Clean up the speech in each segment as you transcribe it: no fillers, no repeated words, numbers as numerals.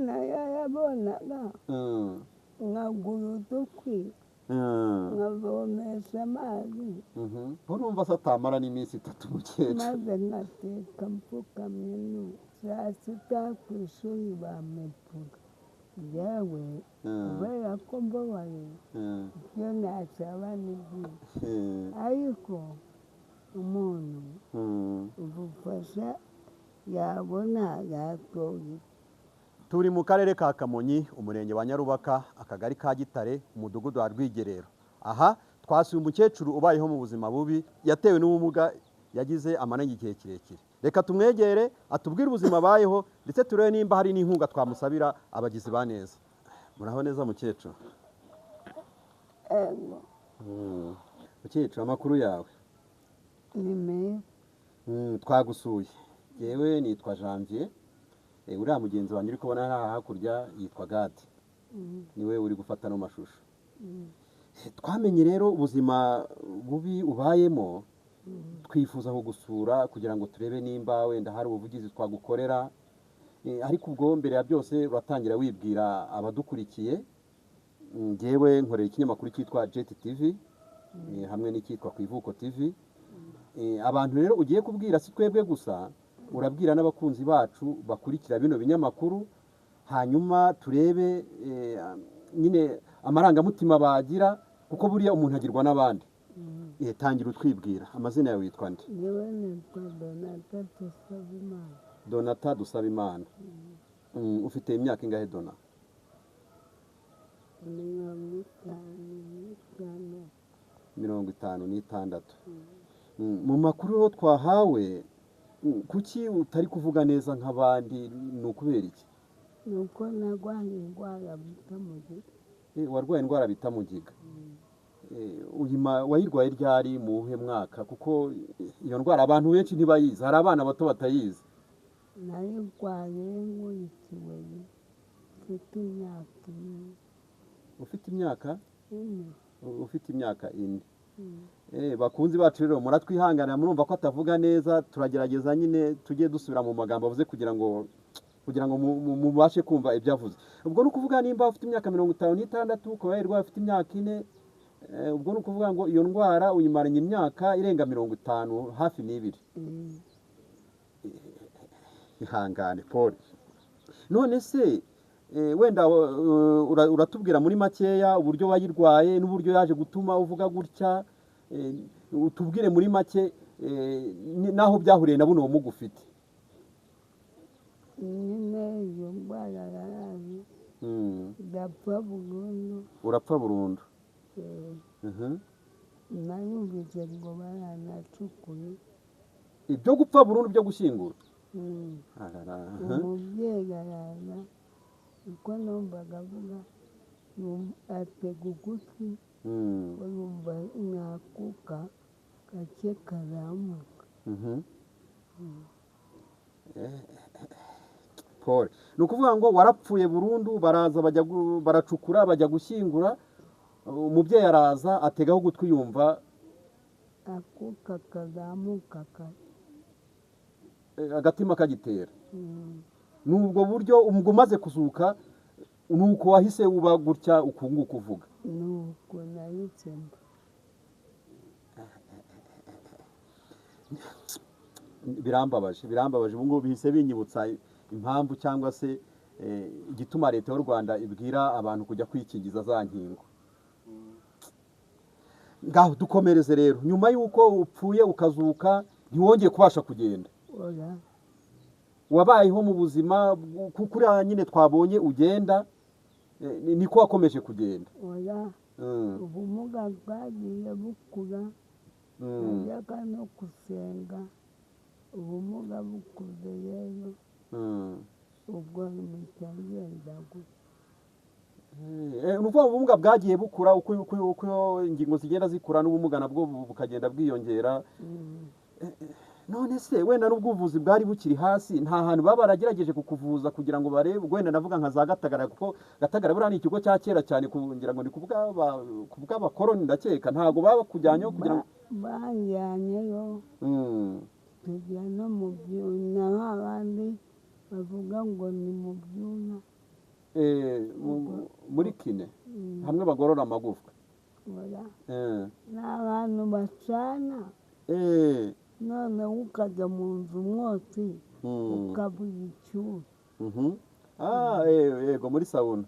Narayabonaga, nkagura udukwi, nkavomesha amazi. Urumva se atamara n'iminsi 3, mukecuru? Maze nkateka mpfukamye. Saa sita ku ishuri bampepura yewe, kubera ko mbabaye. Ibyo nasaba ni byinshi, ariko umuntu ubufasha yabona yatora. Turi mu karere ka Kamonyi, umurenge wa Nyarubaka, akagari ka Gitare, umudugudu wa Rwigerero. Aha twasuye umukecuru ubayeho mu buzima bubi yatewe n'ubumuga yagize amaranye igihe kirekire. Reka tumwegere atubwire ubuzima abayeho, ndetse turebe nimba hari n'inkunga twamusabira abagizi ba neza. Muraho neza, mukecuru? Ego. Mukecuru, amakuru yawe? Ni meza. Twagusuye. Yewe, nitwa Janvier. Uriya mugenzi wanjye uri kubona hariya hakurya yitwa Gade, niwe uri gufata no mashusho. Twamenye rero ubuzima bubi ubayemo, twifuza kugusura kugira ngo turebe nimba wenda hari ubuvugizi twagukorera. Ariko ubwo mbere ya byose uratangira wibwira abadukurikiye. Njyewe nkorera ikinyamakuru cyitwa Jet TV, hamwe n'icyitwa Ku Ivuko TV. Abantu rero ugiye kubwira si twebwe gusa, urabwira n'abakunzi bacu bakurikira bino binyamakuru, hanyuma turebe nyine amarangamutima bagira, kuko buriya umuntu agirwa n'abandi. Tangira utwibwira, amazina yawe witwa nde? Njyewe nitwa Donata Dusabimana. Donata Dusabimana. Ufite imyaka ingahe, Dona? 56. 56. Mu makuru rero twahawe, kuki utari kuvuga neza nk'abandi? Ni ukubera iki? Ni uko narwaye indwara bita mugiga. Warwaye indwara bita mugiga. Wayirwaye ryari, mu wuhe mwaka? Kuko iyo ndwara abantu benshi ntibayizi, hari abana bato batayizi. Nayirwaye nkurikiwe mfite imyaka 4. Ufite imyaka? 4. Ufite imyaka 4. Bakunzi bacu rero, muratwihanganira, murumva ko atavuga neza. Turagerageza nyine tujye dusubira mu magambo avuze kugira ngo mubashe kumva ibyo avuze. Ubwo ni ukuvuga nimba ufite imyaka 56, ukaba wayirwaye ufite imyaka 4, ubwo ni ukuvuga ngo iyo ndwara uyimaranye imyaka irenga 50, hafi n'ibiri. Ihangane, Paul. None se wenda uratubwira muri makeya uburyo wayirwaye n'uburyo yaje gutuma uvuga gutya, utubwire muri make n'aho byahuriye na buno bumuga ufite. Nyine iyo ndwara yaraje, ndapfa burundu. Urapfa burundu? Nayumvise ngo baranacukuye. Ibyo gupfa burundu byo gushyingura? Arara, aha. Umubyeyi araza, uko numvaga avuga, atega ugutwi, ngo yumva nakuka gake kazamuka. Paul, ni ukuvuga ngo warapfuye burundu, baraza bajya baracukura, bajya gushyingura, umubyeyi araza ategaho ugutwi yumva akuka kazamuka kare. Agatima kagitera. Ni ubwo buryo ubwo umaze kuzuka ni uko wahise uba gutya uku nguku uvuga? Nuko nahise mba. Birambabaje, birambabaje. Ubu ngubu bihise binyibutsa impamvu cyangwa se igituma Leta y'u Rwanda ibwira abantu kujya kwikingiza za nkingo. Ngaho dukomereze rero, nyuma y'uko upfuye ukazuka ntiwongeye kubasha kugenda? Oya. Wabayeho mu buzima kuriya nyine twabonye ugenda, niko wakomeje kugenda? Oya. Ubumuga bwagiye bukura. Najyaga no gusenga ubumuga bukuze rero, ubwo mpita ngenda gutya. Ni ukuvuga ubumuga bwagiye bukura uko ingingo zigenda zikura, n'ubumuga nabwo bukagenda bwiyongera. None se wenda n'ubwuvuzi bwari bukiri hasi, nta hantu baba baragerageje kukuvuza kugira ngo barebe, wenda ndavuga nka za Gatagara, kuko Gatagara buriya ni ikigo cya kera cyane, kugira ngo ni ku bw'abakoroni ndakeka, ntabwo babakujyanyeho kugira ngo Banjyanyeyo, tujya no mu byuna, abandi bavuga ngo ni mu byuna. Muri kine hamwe bagorora amagufwa. Ni abantu bacana, noneho ukajya mu nzu umwotsi ukabura icyuya. Yego, muri sauna.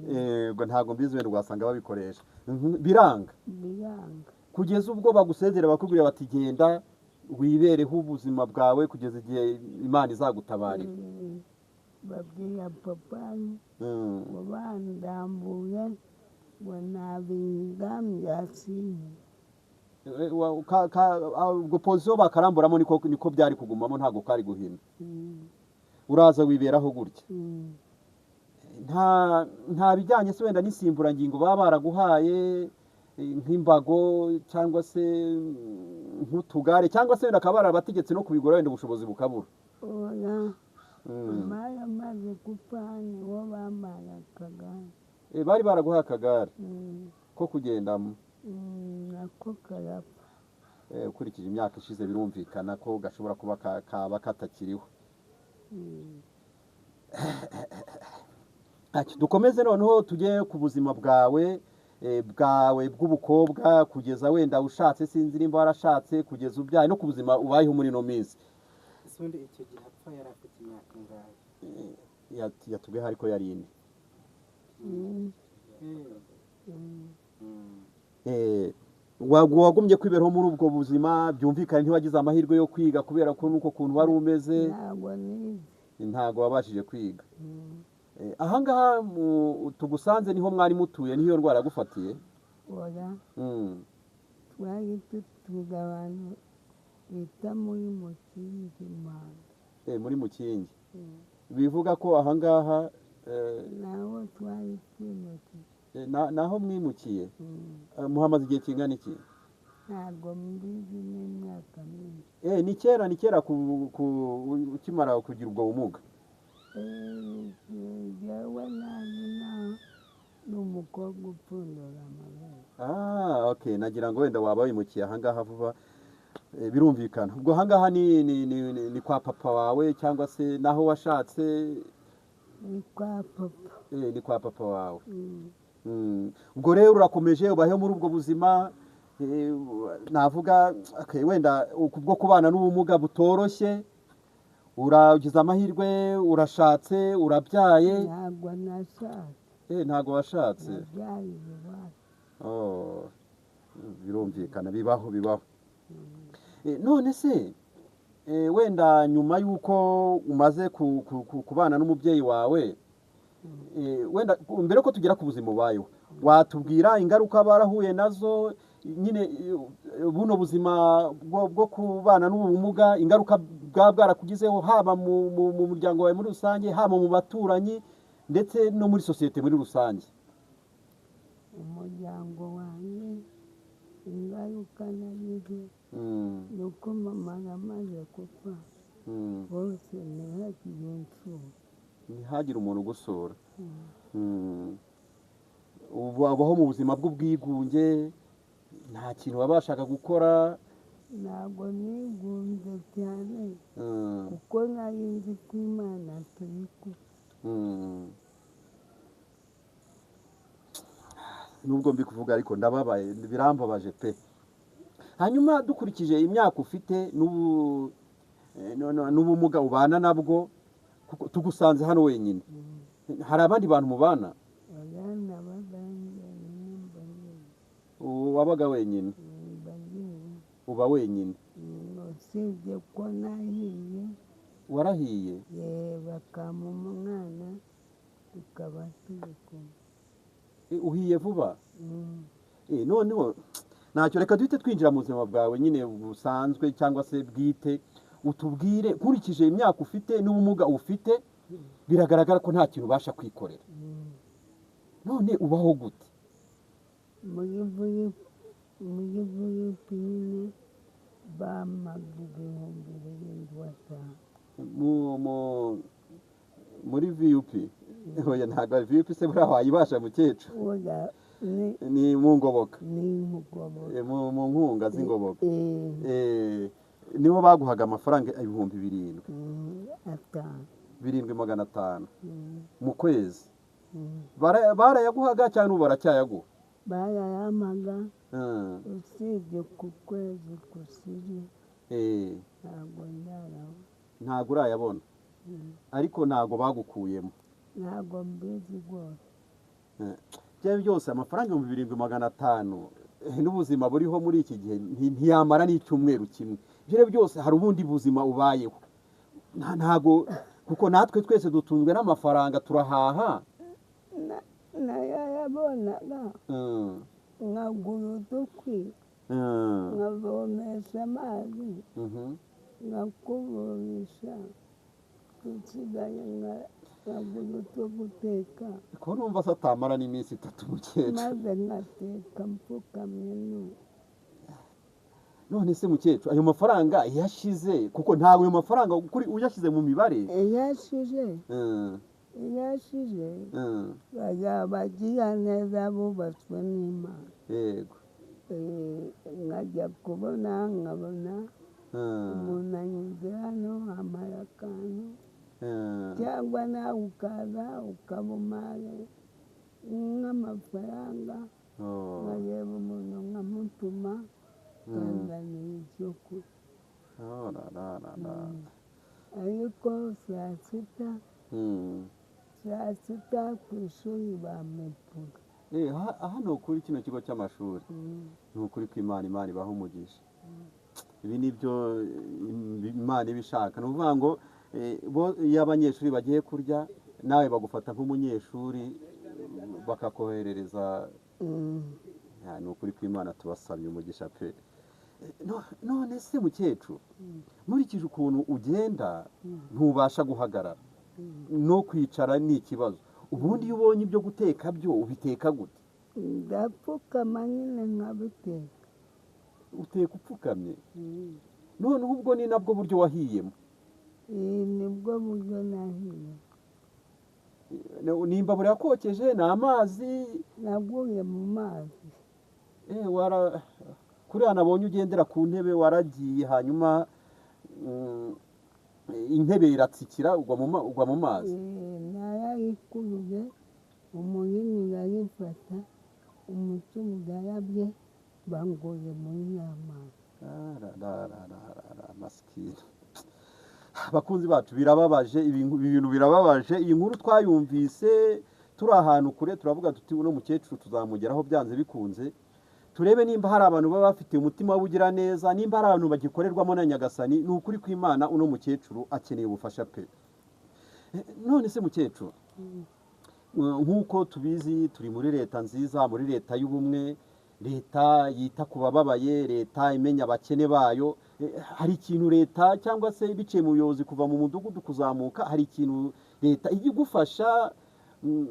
Yego, ntabwo mbizi, wenda wasanga babikoresha. Biranga. Biranga. Kugeza ubwo bagusezera, bakubwira bati: "Genda wibereho ubuzima bwawe kugeza igihe Imana izagutabarira." Babwira papa ngo bandambuye, ngo nta byasinye. Ubwo position bakaramburamo niko byari kugumamo, ntabwo kari guhina. Uraza wiberaho gutya. Nta bijyanye se wenda n'insimburangingo baba baraguhaye, nk'imbago cyangwa se nk'utugare, cyangwa se wenda akaba barabategetse no kubigura, wenda ubushobozi bukabura? Oya. Mama amaze gupfa nibo bampaye akagare. Bari baraguhaye akagare ko kugendamo? Nako karapfa. Ukurikije imyaka ishize, birumvikana ko gashobora kuba kaba katakiriho. Ati, dukomeze noneho tujye ku buzima bwawe bw'ubukobwa kugeza wenda ushatse, sinzi nimba warashatse, kugeza ubyaye, no ku buzima ubayeho muri ino minsi. Ese ubundi icyo gihe apfa yari afite imyaka ingahe? Yatubwiye ariko yari 4. Wagumye kwiberaho muri ubwo buzima, byumvikane ntiwagize amahirwe yo kwiga kubera ko nuko kuntu wari umeze. Ntabwo nize. Ntabwo wabashije kwiga. Ahangaha tugusanze niho mwari mutuye, niho iyo ndwara yagufatiye? Oya. Twari dutuye abantu bita muri Mukingi Mpanga. Muri Mukingi. Bivuga ko ahangaha Naho twari twimukiye. Naho mwimukiye. Muhamaze igihe kingana iki? Ntabwo mbizi, n'imyaka myinshi. Ni kera, ni kera ukimara kugira ubwo bumuga. Jyewe naje inaha n'umukobwa upfundura amabere. Ah, okay, nagira ngo wenda waba wimukiye ahangaha vuba. Birumvikana ubwo ahangaha ni kwa papa wawe cyangwa se naho washatse? Ni kwa papa. Ni kwa papa wawe. Ubwo rero urakomeje ubayeho muri ubwo buzima, navuga, okay, wenda bwo kubana n'ubumuga butoroshye. Uragize amahirwe, urashatse, urabyaye. Ntabwo nashatse. Ntabwo washatse? Nabyaye iwacu. Oh, birumvikana, bibaho, bibaho. None se wenda nyuma y'uko umaze kubana n'umubyeyi wawe, wenda mbere ko tugera ku buzima ubayeho, watubwira ingaruka barahuye nazo nyine, buno buzima bwo kubana n'ubu bumuga, ingaruka bwaba bwarakugizeho, haba mu muryango wawe muri rusange, haba mu baturanyi, ndetse no muri sosiyete muri rusange? Umuryango wanjye, ingaruka nagize ni uko mama yamaze gupfa, bose ntihagire unsura. Ntihagire umuntu ugusura. Ubu abaho mu buzima bw'ubwigunge, nta kintu wabashaga gukora? Ntabwo nigunze cyane, kuko nari nzi ko Imana turi kumwe. Nubwo mbi kuvuga ariko ndababaye, birambabaje pe. Hanyuma dukurikije imyaka ufite n'ubu n'ubumuga ubana nabwo, kuko tugusanze hano wenyine, hari abandi bantu mubana? Oya, nabaga njyenyine, mba njyenyine. Wabaga wenyine? Mba njyenyine. Uba wenyine? Usibye ko nahiye. Warahiye? Ye, bakampa umwana tukaba turi kumwe. Uhiye vuba. Noneho ntacyo, reka duhite twinjira mu buzima bwawe nyine busanzwe cyangwa se bwite, utubwire nkurikije imyaka ufite n'ubumuga ufite, biragaragara ko nta kintu ubasha kwikorera. None ubaho gute? Muri VUP nyine bampaga 7500. Muri VUP? Oya, ntabwo ari VUP se, buriya wayibasha mukecuru? Oya, ni Ni mu ngoboka? Ni mugoboka. Mu nkunga z'ingoboka. Nibo baguhaga amafaranga 7500? 5. 7500? Mm. Mu kwezi? Barayaguhaga cyangwa ubu baracyayaguha? Barayamaga, usibye ku kwezi gushize ntabwo ndayabona. Ntabwo urayabona, ariko ntabwo bagukuyemo? Ntabwo mbizi rwose. Ibyo byose amafaranga 7500 n'ubuzima buriho muri iki gihe ntiyamara n'icyumweru kimwe. Ibyo byose hari ubundi buzima ubayeho ntabwo, kuko natwe twese dutunzwe n'amafaranga, turahaha. Nayabonaga nkagura udukwi, nkavomesha amazi, nkakuburisha, nsigaye nkagura utwo guteka. Ko numva se atamara n'iminsi 3 mukecuru? Maze nkateka mpfukamye n'ubu. None se mukecuru, ayo mafaranga yashize, kuko ntabwo ayo mafaranga kuri uyashyize mu mibare yashize, yashize bagira neza bubatswe n'Imana. Yego. Nkajya kubona nkabona umuntu anyuze hano amara akantu, cyangwa nawe ukaza ukabumara nk'amafaranga, nkareba umuntu nkamutuma kanzanira icyo kurya. Ariko saa sita ku ishuri bampepura. Hano kuri kino kigo cy'amashuri ni ukuri kw'Imana, Imana ibaha umugisha. Ibi ni byo Imana iba ishaka. Ni ukuvuga ngo iyo abanyeshuri bagiye kurya nawe bagufata nk'umunyeshuri bakakoherereza. Ni ukuri kw'Imana tubasabye umugisha pe. None se mukecuru, nkurikije ukuntu ugenda ntubasha guhagarara, no kwicara ni ikibazo. Ubundi iyo ubonye ibyo guteka byo ubiteka gute? Ndapfukama nyine nkabiteka. Uteka upfukamye? Noneho ubwo ni nabwo buryo wahiyemo? Nibwo buryo nahiye. Nimba buriya kokeje ni amazi? Naguye mu mazi. Kuriya nabonye ugendera ku ntebe waragiye, hanyuma intebe iratsikira ugwa mu mazi. Narayikuruye, umuhini urayifata, umutima urarabye, banguye muri ya mazi. Masikini. Abakunzi bacu birababaje, ibi bintu birababaje. Iyi nkuru twayumvise turi ahantu kure, turavuga tuti uno mukecuru tuzamugeraho byanze bikunze, turebe nimba hari abantu baba bafite umutima w'ubugira neza, nimba hari abantu bagikorerwamo na Nyagasani. Ni ukuri kw'Imana uno mukecuru akeneye ubufasha pe. None se mukecuru, nk'uko tubizi turi muri leta nziza, muri leta y'ubumwe, leta yita ku bababaye, leta imenya abakene bayo. Hari ikintu leta cyangwa se biciye mu buyobozi kuva mu mudugudu kuzamuka, hari ikintu leta ijya igufasha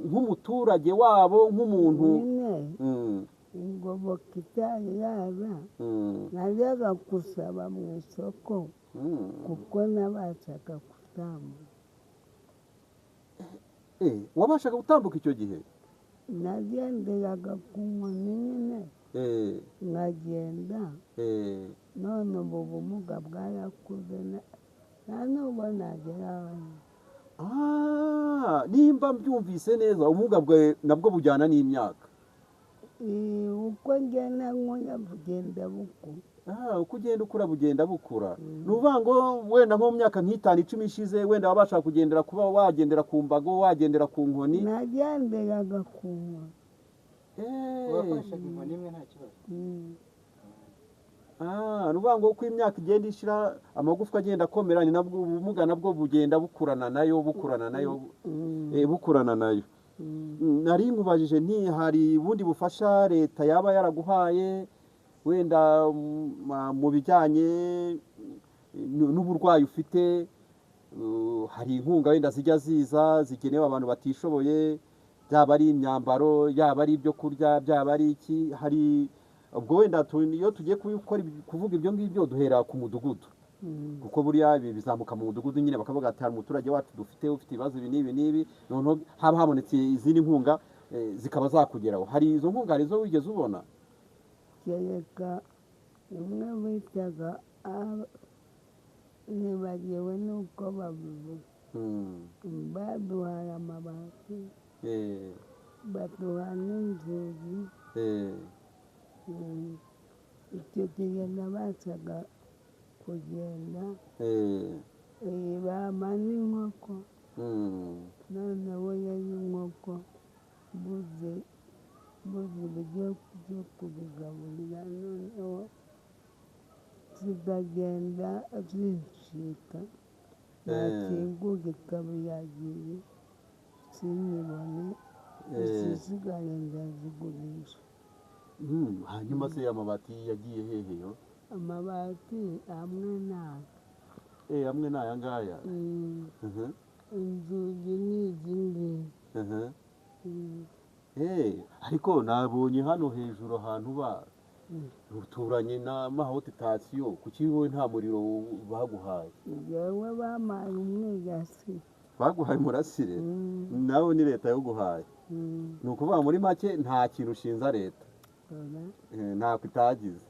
nk'umuturage wabo, nk'umuntu? Ingoboka itari yaza, najyaga gusaba mu isoko kuko nabashaga gutambuka. Wabashaga gutambuka icyo gihe? Nagenderaga ku nkoni nyine, nkagenda. None ubu bumuga bwarakuze, nta nubwo nagera hano. Nimba mbyumvise neza, ubumuga bwawe nabwo bujyana n'imyaka? Uko ngenda nkura bugenda bukura. Uko ugenda ukura bugenda bukura. Ni ukuvuga ngo wenda nko mu myaka nk'itanu 10 ishize, wenda wabasha kugendera, kuba wagendera ku mbago, wagendera ku nkoni? Nagenderaga ku nkoni. Wakoreshaga inkoni imwe nta kibazo? Ni ukuvuga ngo uko imyaka igenda ishira, amagufwa agenda akomera, ni nabwo ubumuga nabwo bugenda bukurana nayo, bukurana nayo, bukurana nayo. Nari nkubajije nti hari ubundi bufasha leta yaba yaraguhaye wenda mu bijyanye n'uburwayi ufite? Hari inkunga wenda zijya ziza zigenewe abantu batishoboye, byaba ari imyambaro, yaba ari ibyo kurya, byaba ari iki? Hari ubwo wenda iyo tugiye kuvuga ibyo ngibyo duhera ku mudugudu, kuko buriya ibi bizamuka mu mudugudu nyine, bakavuga ati hari umuturage wacu dufite ufite ibibazo ibi n'ibi n'ibi, noneho haba habonetse izindi nkunga zikaba zakugeraho. Hari izo nkunga, hari izo wigeze ubona? Kereka imwe bitaga, nibagiwe n'uko babivuga, baduhaye amabati. Baduha n'inzugi. Icyo gihe nabashaga kugenda. Bampa n'inkoko. Noneho yari inkoko mbuze uburyo bwo kubigaburira, noneho zikagenda zincika, nakingura ikaba yagiye sinyibone, izisigaye ndazigurisha. Hanyuma se amabati yagiye hehe yo? Amabati amwe n'aya. Amwe n'aya ngaya. Inzugi ni izi ngizi. Ariko nabonye hano hejuru ahantu ba uturanye na mahotitasiyo, kuki wowe nta muriro baguhaye? Yewe bampaye umwirasire. Baguhaye umurasire? Nawe ni leta yaguhaye. Ni ukuvuga muri make nta kintu ushinza leta. Ntako itagize.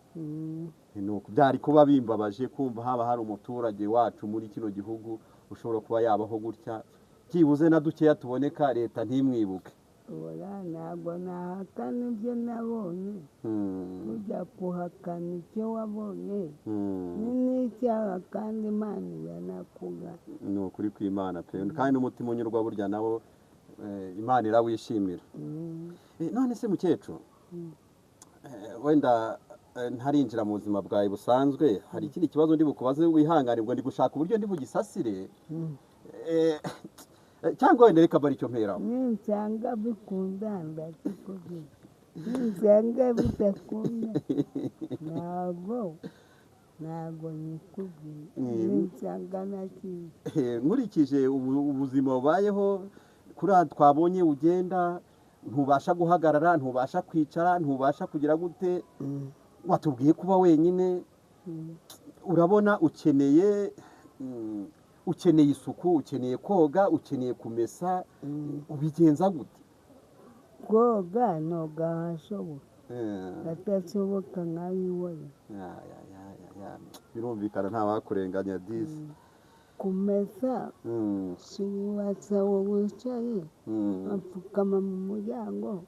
Byari kuba bimbabaje kumva haba hari umuturage wacu muri kino gihugu ushobora kuba yabaho gutya, byibuze na dukeya tuboneka leta ntimwibuke. Ntabwo nahakana ibyo nabonye. Ujya kuhakana icyo wabonye ni n'icyaha, kandi Imana iranakuga. Ni ukuri kw'Imana pe, kandi n'umutima unyurwa burya nawo Imana irawishimira. None se mukecuru, wenda ntarinjira mu buzima bwawe busanzwe, hari ikindi kibazo ndi bukubaze wihanganirwa, ndi gushaka uburyo ndi bugisasire, cyangwa wenda reka bari icyo mperaho. Ninsanga bikunda ndakikubwira, ninsanga bidakunda ntabwo nikubwira, ninsanga nakizi. Nkurikije ubuzima bubayeho kuri twabonye ugenda, ntubasha guhagarara, ntubasha kwicara, ntubasha kugira gute, watubwiye kuba wenyine. Urabona ukeneye isuku, ukeneye koga, ukeneye kumesa, ubigenza gute? Koga noga ahashoboka, atashoboka nkayibona. Birumvikana nta wakurenganya disi. Kumesa siwasa wowe wicaye, apfukama mu muryango,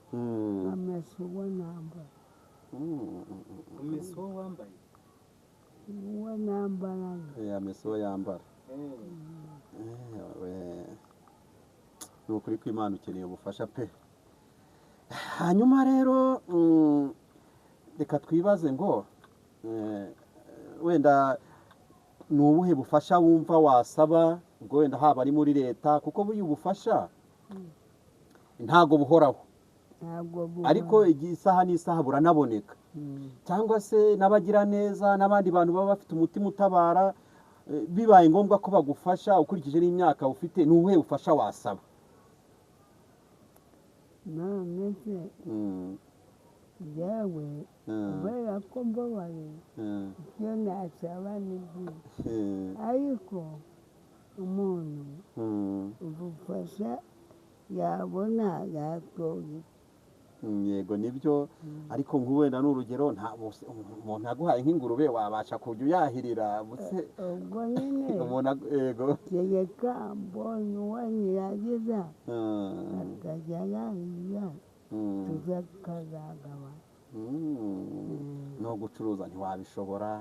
amesa uwo nambara. Umesa uwo wambaye? Uwo nambara. Amesa uwo yambara. Ni ukuri kw'Imana ukeneye ubufasha pe. Hanyuma rero reka twibaze ngo wenda ni ubuhe bufasha wumva wasaba, ubwo wenda haba ari muri leta, kuko buriya ubufasha ntago buhoraho, ariko isaha n'isaha buranaboneka, cyangwa se n'abagira neza n'abandi bantu baba bafite umutima utabara, bibaye ngombwa ko bagufasha ukurikije n'imyaka ufite, ni ubuhe bufasha wasaba? None se yewe kubera ko mbabaye ibyo nasaba ni byinshi, ariko umuntu ubufasha yabona yatoye. Yego nibyo, ariko nk'uwenda n'urugero, nta umuntu aguhaye nk'ingurube wabasha kujya uyahirira. Ubwo nyine yego kereka mbonye uwo nyiragiza akajya yahirira, tuzakazagabana. No gucuruza ntiwabishobora,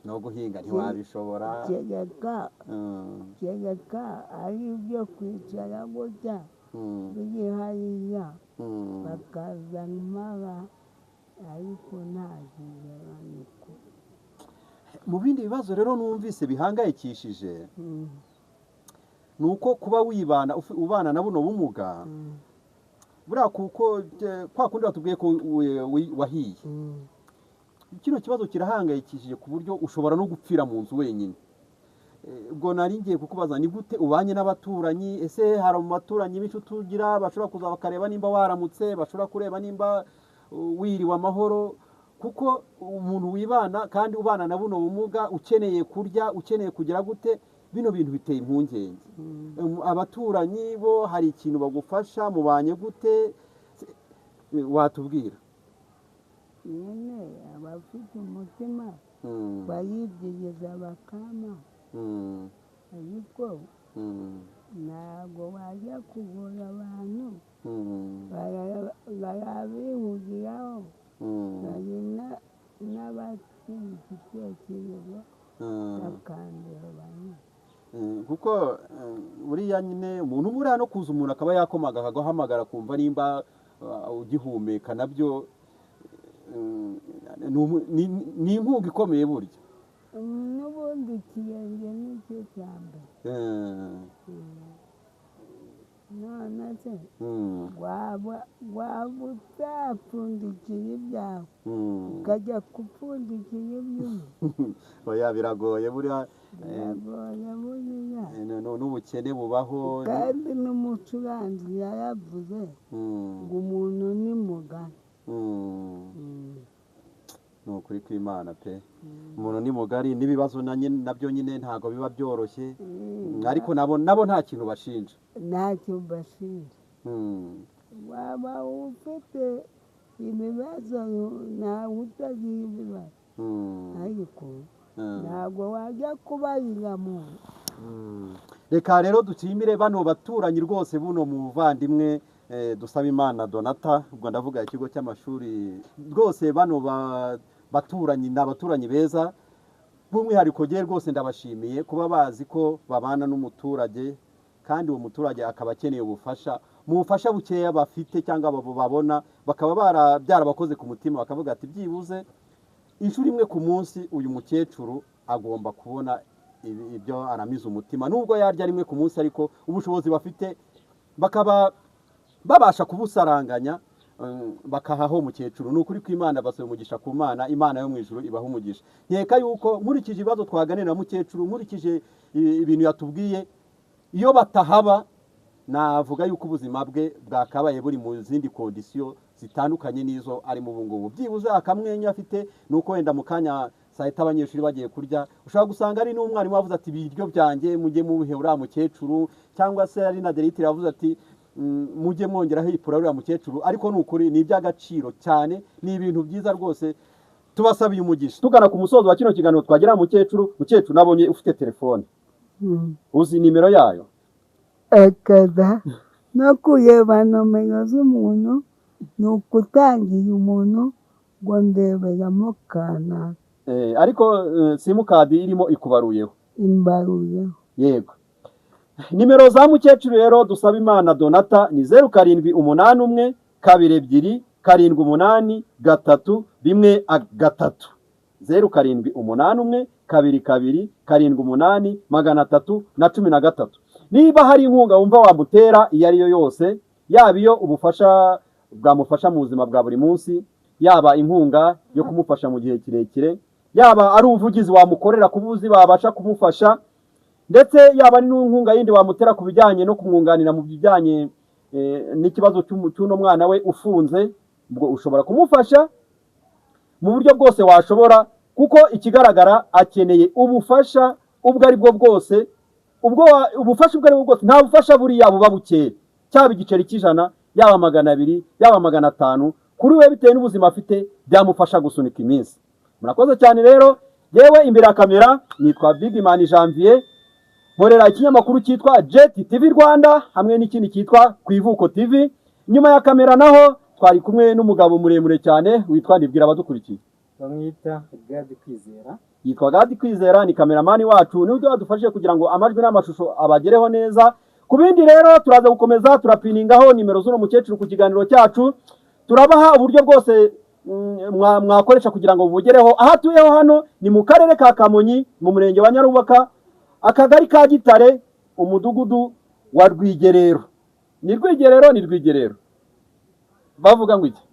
no guhinga ntiwabishobora, kereka ari ibyo kwicara gutya biri hariya bakazana impara, ariko ntazigera nuko. Mu bindi bibazo rero numvise bihangayikishije ni uko kuba wibana ubana na buno bumuga, buriya kuko kwa kundi batubwiye ko wahiye, kino kibazo kirahangayikishije ku buryo ushobora no gupfira mu nzu wenyine. Ubwo nari ngiye kukubaza ni gute ubanye n'abaturanyi? Ese hari mu baturanyi b'inshuti ugira bashobora kuza bakareba nimba waramutse, bashobora kureba nimba wiriwe amahoro? Kuko umuntu wibana kandi ubana na buno bumuga, ukeneye kurya, ukeneye kugira gute, bino bintu biteye impungenge. Abaturanyi bo hari ikintu bagufasha, mubanye gute? Watubwira? Nyine abafite umutima baribwiriza bakama, ariko Ntabwo wajya kuvura abantu, barabihugiraho. Hari n'abafite igitekerezo, bakandeba nyine. Kuko buriya nyine umuntu buriya no kuza umuntu akaba yakomaga akaguhamagara kumva nimba ugihumeka, nabyo ni inkunga ikomeye burya. N'ubundi ikirenge nicyo cya mbere. None se waba utapfundikira ibyawe, ukajya gupfundikira iby'undi? Oya, biragoye buriya. Biragoye buriya. N'ubukene bubaho. Kandi n'umucuranzi yaravuze ngo umuntu ni mugari. Ni ukuri kw'Imana pe, umuntu ni mugari, n'ibibazo nabyo nyine ntabwo biba byoroshye. Ariko nabo nta kintu bashinja. Ntacyo bashinja. Waba ufite ibibazo, ntawe utagira ibibazo, ariko ntabwo wajya kubarira muntu. Reka rero dushimire bano baturanyi rwose, buno muvandimwe Dusabimana Donata, ubwo ndavuga ikigo cy'amashuri rwose. Bano baturanyi ni abaturanyi beza, by'umwihariko ngewe rwose ndabashimiye kuba bazi ko babana n'umuturage, kandi uwo muturage akaba akeneye ubufasha. Mu bufasha bukeya bafite cyangwa babona, bakaba byarabakoze ku mutima, bakavuga ati byibuze inshuro imwe ku munsi uyu mukecuru agomba kubona ibyo aramiza umutima, nubwo yarya rimwe ku munsi, ariko ubushobozi bafite bakaba babasha kubusaranganya, bakahaho umukecuru. Ni ukuri kw'Imana, basaba umugisha ku Mana, Imana yo mu ijuru ibaha umugisha. Nkeka yuko nkurikije ibibazo twaganira na mukecuru, nkurikije ibintu yatubwiye, iyo batahaba navuga yuko ubuzima bwe bwakabaye buri mu zindi conditions zitandukanye n'izo arimo ubu ngubu. Byibuze akamwenyu afite ni uko wenda mu kanya saa yita abanyeshuri bagiye kurya, ushobora gusanga ari n'umwarimu wavuze ati ibiryo byanjye mujye mubihe uriya mukecuru, cyangwa se ari na directeur yavuze ati mujye mwongeraho ipura uriya mukecuru. Ariko ni ukuri ni iby'agaciro cyane, ni ibintu byiza rwose, tubasabiye umugisha. Tugana ku musozo wa kino kiganiro twagira mukecuru, mukecuru, nabonye ufite telefone. Uzi nimero yayo? Akaza no kureba nomero z'umuntu ni ukutangira umuntu ngo ndeberamo kanaka. Ariko simukadi irimo ikubaruyeho. Imbaruyeho. Yego, nimero za mukecuru rero Dusabimana Donata ni 0781227831 3, 07812278 313. Niba hari inkunga wumva wamutera iyo ari yo yose, yaba iyo ubufasha bwamufasha mu buzima bwa buri munsi, yaba inkunga yo kumufasha mu gihe kirekire, yaba ari ubuvugizi wamukorera ku buzi babasha kumufasha, ndetse yaba ari n'inkunga yindi wamutera ku bijyanye no kumwunganira mu bijyanye n'ikibazo cy'uno mwana we ufunze, ubwo ushobora kumufasha mu buryo bwose washobora, kuko ikigaragara akeneye ubufasha ubwo ari bwo bwose. Ubwo ubufasha ubwo ari bwo bwose, nta bufasha buriya buba bukeya, cyaba igiceri cy'ijana, yaba 200, yaba 500, kuri we bitewe n'ubuzima afite byamufasha gusunika iminsi. Murakoze cyane rero. Yewe, imbere ya kamera nitwa Bigman Janvier, nkorera ikinyamakuru cyitwa Jet TV Rwanda hamwe n'ikindi cyitwa Ku Ivuko TV. Nyuma ya kamera naho twari kumwe n'umugabo muremure cyane witwa, nibwira abadukurikiye. Bamwita Gadi Kwizera. Yitwa Gadi Kwizera, ni kameramani wacu, niwe wadufashije kugira ngo amajwi n'amashusho abagereho neza. Ku bindi rero turaza gukomeza turapiningaho nimero z'uno mukecuru ku kiganiro cyacu, turabaha uburyo bwose mwakoresha kugira ngo bubugereho. Aho atuyeho hano ni mu karere ka Kamonyi, mu murenge wa Nyarubaka, akagari ka Gitare, umudugudu wa Rwigerero. Ni Rwigerero, ni Rwigerero, bavuga ngo iki?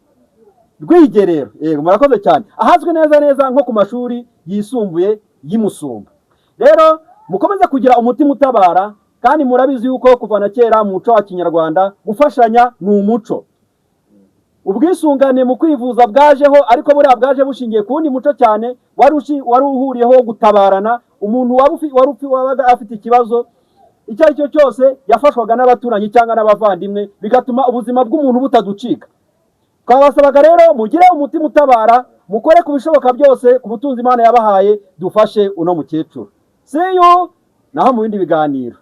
Rwigerero, yego, murakoze cyane. Ahazwi neza neza nko ku mashuri yisumbuye y'imusumba. Rero mukomeze kugira umutima utabara, kandi murabizi yuko kuva na kera mu muco wa kinyarwanda gufashanya ni umuco. Ubwisungane mu kwivuza bwajeho, ariko buriya bwaje bushingiye ku wundi muco cyane wari uhuriyeho gutabarana. Umuntu waba ufi- wari ufi- wabaga afite ikibazo icyo ari cyo cyose yafashwaga n'abaturanyi cyangwa n'abavandimwe, bigatuma ubuzima bw'umuntu butaducika. Twabasabaga rero mugire umutima utabara, mukore ku bishoboka byose ku butunzi Imana yabahaye, dufashe uno mukecuru. See you naho mu bindi biganiro.